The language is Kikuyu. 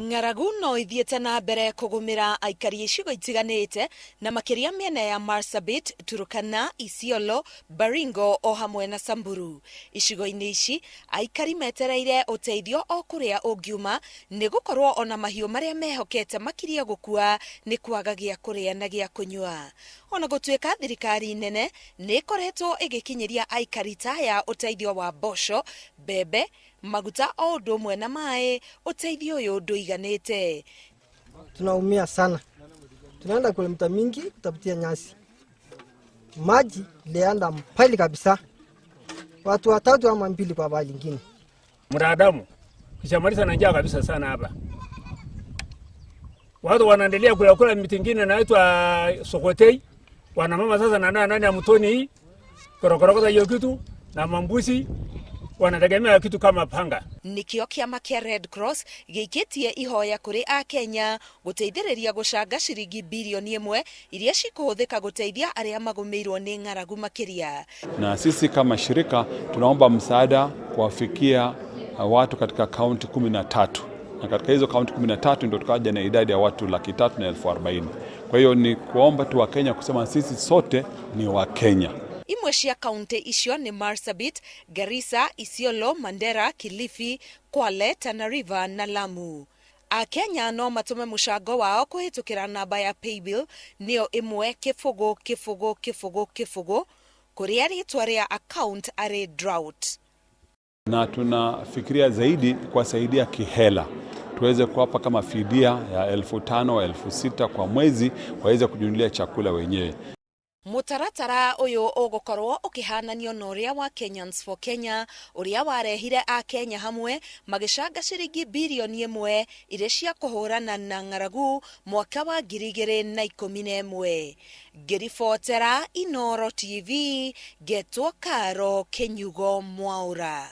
Ng'aragu no ithiĩte na mbere kũgũmĩra aikari a icigo itiganĩte na makĩria mĩena ya Marsabit, Turkana, Isiolo, Baringo o hamwe na Samburu. Icigo-inĩ ici, aikari metereire ũteithio o kũrĩa ũngiuma nĩ gũkorwo ona mahiũ marĩa mehokete makirie gũkua nĩ kwaga gĩa kũrĩa na gĩa kũnyua. Ona gũtuĩka thirikari nene nĩ ĩkoretwo ĩgĩkinyĩria aikari ta aya ũteithio wa mboco, mbembe, maguta o ũndũ ũmwe na maĩ, ũteithio ũyũ ndũiganĩte. Tunaumia sana, tunaenda kilomita mingi kutafutia nyasi, maji ilienda mbali kabisa, watu watatu ama mbili kwa bali ingine. Mwanadamu kishamaliza na njaa kabisa sana hapa. Watu wanaendelea kula miti ingine inaitwa sokotei. Wanamama sasa na nani ya mtoni hii korokoroko hiyo kitu na mambuzi wanategemea kitu kama panga. Nĩkĩo kĩama kĩa Red Cross gĩikĩtie ihoya kũrĩ Akenya gũteithĩrĩria gũcanga ciringi birioni 1 iria cikũhũthĩka gũteithia arĩa magũmĩirwo nĩ ng'aragu makĩria. Na sisi kama shirika tunaomba msaada kuwafikia watu katika kaunti 13 na katika hizo kaunti 13 ndio tukaja na idadi ya watu 340,000. Kwa hiyo ni kuomba tu Wakenya kusema sisi sote ni Wakenya. Imwe cia kaunti icio nĩ Marsabit, Garissa, Isiolo, Mandera, Kilifi, Kwale, Tana River na Lamu. Akenya no matũme mũcango wao kũhĩtũkĩra namba ya paybill nĩyo 1-0-0-0-0 kũrĩa rĩtwa rĩa account arĩ drought. Na tunafikiria zaidi kuwasaidia kihela, tuweze kuwapa kama fidia ya 5,000, 6,000 kwa mwezi waweze kujinunulia chakula wenyewe. Mũtaratara ũyũ ũgũkorwo ũkĩhananio na ũrĩa wa Kenyans for Kenya ũrĩa warehire Akenya hamwe magĩcanga ciringi birioni 1 irĩ cia kũhũrana na ng'aragu mwaka wa 2011. Ngĩribotera Inooro TV, ngetwo Karo Kĩnyugo Mwaũra.